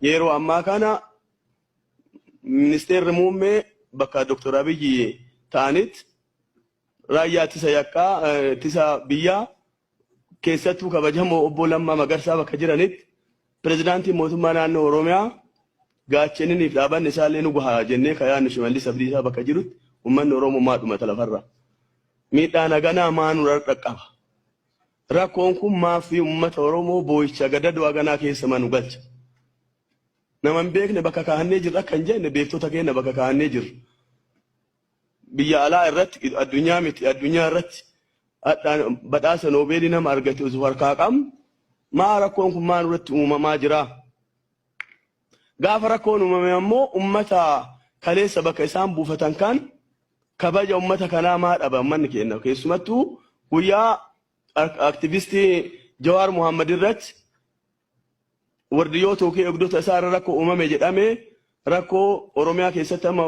Yeroo ammaa kana ministeerri muummee bakka Dr. Abiyyi ta'anitti raayyaa ittisa yakkaa ittisa biyyaa keessattuu kabajamoo obbo Lammaa Magarsaa bakka jiranitti pirezidaantiin mootummaa naannoo Oromiyaa gaacheniniif dhaabanni isaallee nu gaha jennee ka yaadnu Shimallis Abdiisaa bakka jirutti uummanni Oromoo maa dhumata lafarra. Miidhaan haganaa maa nurra dhaqqaba? Rakkoon kun maaf uummata Oromoo boo'icha gadadoo haganaa keessa ma nu galcha? Nama hin beekne bakka kaahannee jirra akka hin jenne beektota keenya bakka kaahannee jirra. Biyya alaa irratti addunyaa miti addunyaa irratti hadhaan badhaasa noobeelii nama argate osoo harkaa qabnu maa rakkoon kun maa nurratti uumamaa jira? Gaafa rakkoon uumame ammoo uummata kaleessa bakka isaan buufatan kan kabaja uummata kanaa maa dhaba uummanni keenya keessumattuu guyyaa aktivistii Jawaar Muhammad irratti wardiyyoota yookiin eegdota isaa irra rakkoo uumame jedhame rakkoo Oromiyaa keessatti amma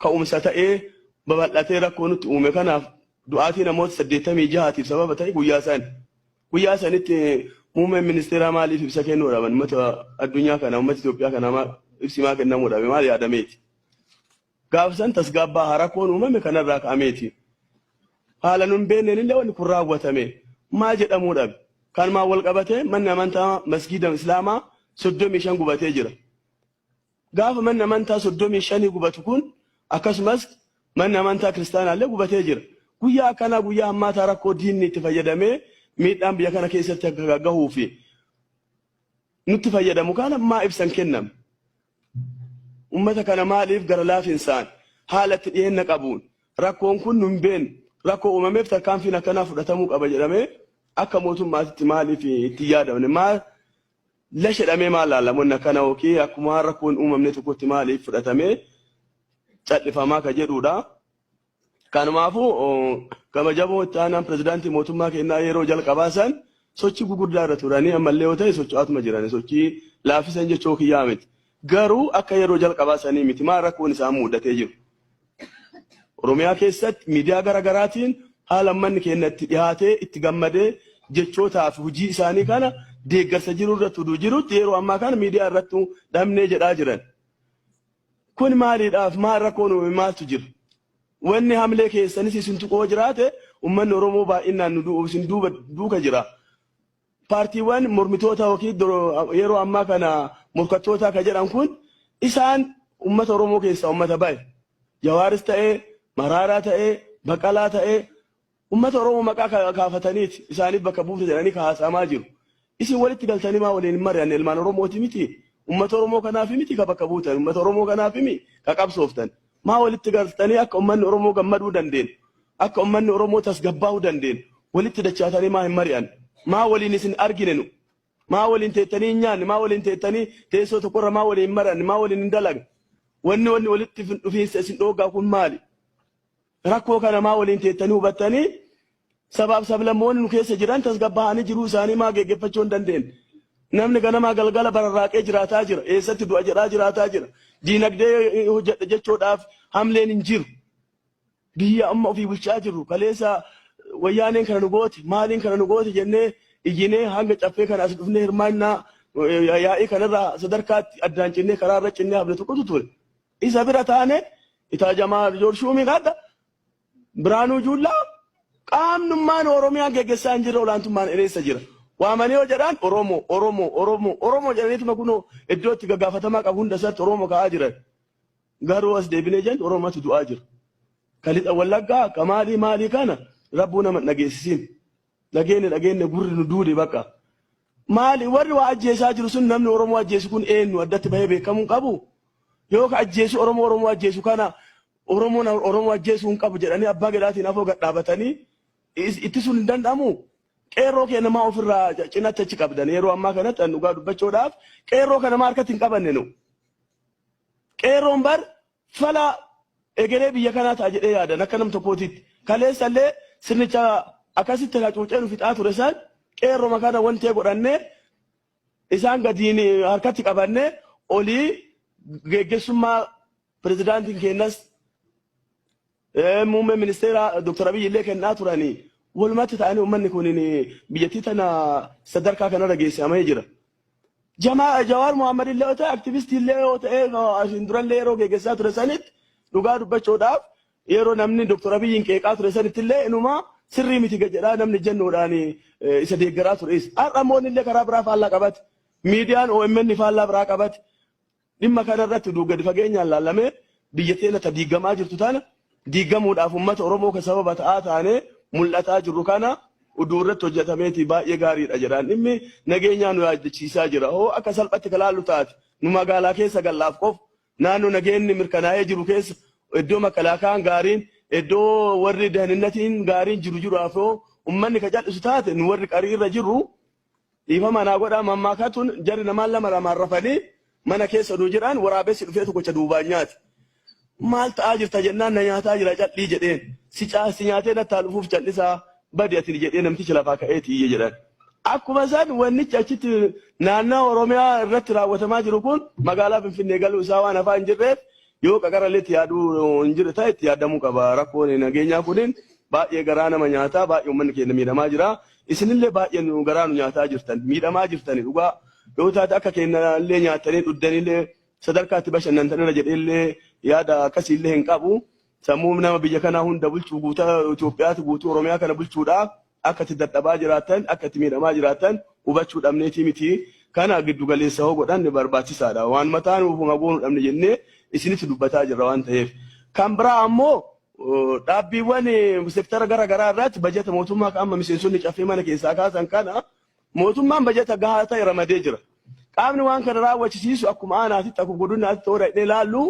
ka'umsa ta'ee babal'atee rakkoo nutti uume kanaaf du'aatii namoota 86tiif sababa ta'e guyyaa san. Guyyaa sanitti muummeen ministeeraa maaliif ibsa kennuu dhaban uummata addunyaa kana uummata Itoophiyaa kana ibsi maa kennamuu dhabe maal yaadameeti? Gaafa san tasgabbaa rakkoon uumame kanarraa ka'ameeti. Haala nun beekneen illee wanni kun raawwatame maa jedhamuu dhabe. Kanumaan wal qabatee manni amantaa masgiida Islaamaa 35 gubatee jira. Gaafa manni amantaa 35 gubatu kun akkasumas manni amantaa kiristaanaa illee gubatee jira. Guyyaa akkanaa guyyaa hammaataa rakkoo diinni itti fayyadamee miidhaan biyya kana keessatti akka gahuu fi nutti fayyadamu kana maa ibsan kenname. Ummata kana maaliif gara laafinsaan haala itti dhiyeenna qabuun rakkoon kun nun beeknu rakkoo uumameef tarkaanfiin akkanaa fudhatamuu qaba jedhamee akka mootummaatitti maaliif itti yaadamne maa lashedhamee maal laalamu inni akkana yookiin akkuma rakkoon uumamne tokkotti maaliif fudhatamee callifamaa ka jedhudha. Kanumaafuu kabajamoo itti aanaan pirezidaantii mootummaa keenyaa yeroo jalqabaa san sochii gugurdaa irra turanii ammallee yoo ta'e socho'aatuma jiran sochii laaffisan jechuu kiyyaa miti. Garuu akka yeroo jalqabaa sanii miti maal rakkoon isaan mudatee jiru. Oromiyaa keessatti miidiyaa gara garaatiin haala uummanni keenya itti dhiyaatee itti gammadee jechootaa fi hojii isaanii kana deeggarsa jiru irratti oduu jirutti yeroo ammaa kana miidiyaa irratti dhabnee jedhaa jiran. Kun maaliidhaaf maal rakkoon uumame maaltu jira? Wanni hamlee keessanis isin tuqoo jiraate uummanni Oromoo baay'inaan nu isin duuba duuka jira. Paartiiwwan mormitoota yookiin yeroo ammaa kana morkattoota ka jedhan kun isaan uummata Oromoo keessaa uummata bahe. Jawaaris ta'ee, Maraaraa ta'ee, Baqalaa ta'ee Ummata Oromoo maqaa kaafataniiti isaaniif bakka buufna jedhanii ka haasa'amaa jiru. Isin walitti galtanii maa waliin hin mari'anne ilmaan Oromooti miti? Ummata Oromoo kanaafi miti ka bakka buutan? Ummata Oromoo kanaafi mi ka qabsooftan? Maa walitti galtanii akka ummanni Oromoo gammaduu dandeenyu? Akka ummanni Oromoo tasgabbaa'uu dandeenyu? Walitti dachaatanii maa hin mari'anne? Maa waliin isin argine nu? Maa waliin teettanii hin nyaanne? Maa waliin teettanii teessoo tokkorra maa waliin hin mari'anne? Maa waliin hin dalagne? Wanni wanni walitti dhufiinsa isin dhooggaa kun maali? Rakkoo kana maa waliin teettanii hubattanii sabaaf sablammoonni nu keessa jiran tasgabbaa'anii jiruu isaanii maa geggeeffachuu hin dandeenye? Namni ganamaa galgala bararraaqee jiraataa jira. Eessatti du'a jedhaa jiraataa jira. Diinagdee hojjedha jechuudhaaf hamleen hin jiru. Biyya amma ofii bulchaa jirru kaleessa wayyaaneen kana nu goote maaliin kana nu goote jennee iyyinee hanga caffee kana as dhufnee hirmaannaa yaa'ii kanarraa sadarkaatti addaan cinnee karaarra cinnee hafne tokkotu ture. Isa bira taane itaajamaa Joor Shuumii kadha Biraanuu Juullaa qaamnummaan Oromiyaa geggessaa hin jirre olaantummaan eessa jira. Waamanii yoo jedhan Oromoo Oromoo Oromoo Oromoo jedhaniituma kunoo iddoo itti gaggaafatamaa qabu hunda isaatti Oromoo ka'aa jiran. Garuu as deebinee jennu Oromatu du'aa jira. Ka lixa Wallaggaa ka maalii maalii kana rabbuu nama hin dhageessisiin. Dhageenne dhageenne gurri nu duude bakka. Maali warri waa ajjeesaa jiru sun namni Oromoo ajjeesu kun eenyu addatti bahee beekamuu hin qabu? Yoo ka ajjeesu Oromoo Oromoo ajjeesu kana Oromoon Oromoo ajjeesuu hin qabu jedhanii abbaa gadaatiin afoo gad dhaabatanii ittisuun hin danda'amu? Qeerroo keenya maa ofirraa cinatti achi qabdan yeroo ammaa kanatti an dhugaa dubbachuudhaaf qeerroo kana maa harkatti hin qabanne nu? Qeerroon bar fala egeree biyya kanaa ta'a jedhee yaadan akka nam tokkootitti. Kaleessa illee sirnicha akkasitti hacuucee nu fixaa ture san qeerroma kana wantee godhannee isaan gadiin harkatti qabannee olii geggeessummaa pirezidaantiin keenyas muummeen ministeera Dr. Abiy illee kennaa turanii walumatti ta'anii uummanni kun biyyattii tana sadarkaa kanarra geessamee jira. Jamaa Jawaar Mohaammed illee yoo ta'e, aktivistii illee yoo ta'e, asiin durallee yeroo geggeessaa ture sanitti, dhugaa dubbachuudhaaf, yeroo namni Dr. Abiyyiin qeeqaa ture sanitti illee inuma sirrii miti jedhaa namni jennuudhaan isa deeggaraa ture. Har'a immoo illee karaa biraa faallaa qabate. Miidiyaan OMN faallaa biraa qabate. Dhimma kana irratti gadi fageenyaan laallamee, biyya teenya ta diigamaa jirtu tana, diigamuudhaaf uummata Oromoo kan sababa ta'aa taanee mul'ataa jirru kana uduu irratti hojjetameeti baay'ee gaariidha jedhaan. Dhimmi nageenyaa nu yaaddachiisaa jira. Hoo akka salphatti kalaallu taate, nu magaalaa keessa gallaaf qofa, naannoo nageenyi mirkanaa'ee jiru keessa, iddoo makalaakaan gaariin, iddoo warri daninnatiin gaariin jiru jiraaf hoo uummanni ka cal'isu taate, nu warri qarii irra jirru, dhiifama naa godhaa, mammaakatuun jarri namaan lama lamaan rafanii mana keessa oduu jiran waraabessi dhufee tokkocha duubaan nyaate. Maal ta'aa jirta jennaan, na nyaataa jira cal'ii jedheen. Si si nyaatee nattaa dhufuuf cal'isaa badi ati jedhee namtichi lafaa ka'eeti iyye jedhan. Akkuma san wannichi achitti naannoo Oromiyaa irratti raawwatamaa jiru kun magaalaa Finfinnee galuu isaa waan hafaa hin jirreef, yoo qaqarallee itti yaaduu hin jirre ta'e, itti yaadamuu qaba. Rakkoon nageenyaa kunin baay'ee garaa nama nyaataa, baay'ee uummanni keenya miidhamaa jira. Isinillee baay'ee nu garaa nu nyaataa jirtan, miidhamaa jirtani dhugaa. Yoo taate akka keenya illee nyaatanii dhugdanillee sadarkaa itti bashannantanirra jedheellee yaada akkasiillee hin qabu. Sammuu nama biyya kanaa hunda bulchuu, guutaa Itoophiyaati, guutuu Oromiyaa kana bulchuudhaaf akka itti dadhabaa jiraattan, akka itti miidhamaa jiraattan hubachuu dhabneetii miti. Kana giddu galeessa hoo godhan barbaachisaadha. Waan mataa nuuf goonuu dhabne jennee isinitti dubbataa jirra waan ta'eef. Kan biraa ammoo dhaabbiiwwan sektara gara garaa irratti bajata mootummaa kan amma miseensonni Caffee mana keessaa kaasan kana, mootummaan bajata gahaa ta'e ramadee jira. Qaamni waan kana raawwachisiisu akkuma aanaatitti, akkuma godinaatti toora hidhee ilaallu,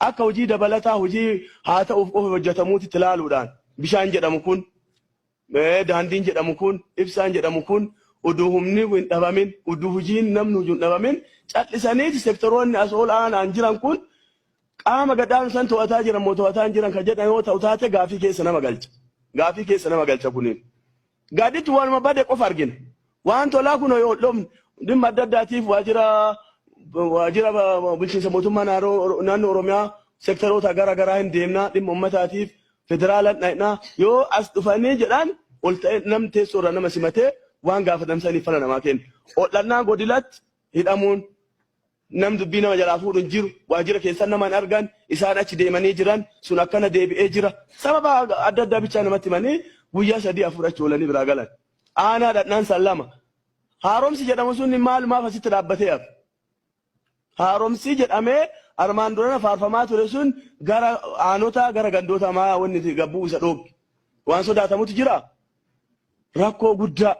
akka hojii dabalataa hojii haa ta'uuf qofa hojjetamuutti ilaaluudhaan, bishaan jedhamu kun, daandiin jedhamu kun, ibsaan jedhamu kun uduu humni hin dhabamin, uduu hojiin namni hojii hin dhabamin, cal'isaniiti sektoroonni as ol aanaan jiran kun qaama gadhaanu san to'ataa jiran moo to'ataa hin jiran kan jedhan yoo ta'u taate, gaafii keessa nama galcha. Gaafii keessa nama galcha kuniin. Gaditti waanuma bade qofa argina. Waan tolaa kun yoo dhumne, dhimma adda addaatiif waajjira bulchiinsa mootummaa naannoo Oromiyaa sektaroota gara garaa hin deemna, dhimma uummataatiif federaalaan dhaqnaa, yoo as dhufanii jedhan ol ta'e namni teessoo irraa nama simatee waan gaafatamsaniif fala namaa kenna. Hodhannaa godilatti hidhamuun nam dubbii nama jalaa fuudhu hin jiru, waajjira keessan nama hin argan, isaan achi deemanii jiran sun akkana deebi'ee jira. Sababa adda addaa bichaa namatti himanii guyyaa 3 4 achi oolanii biraa galan. Aanaa dhadhaan san lama. Haaromsi jedhamu sun maalumaaf asitti dhaabbatee hafe? Haaromsi jedhamee armaan durana faarfamaa ture sun gara aanotaa, gara gandoota maa wanni gabbuu isa dhoogge? Waan sodaatamutu jira. Rakkoo guddaa.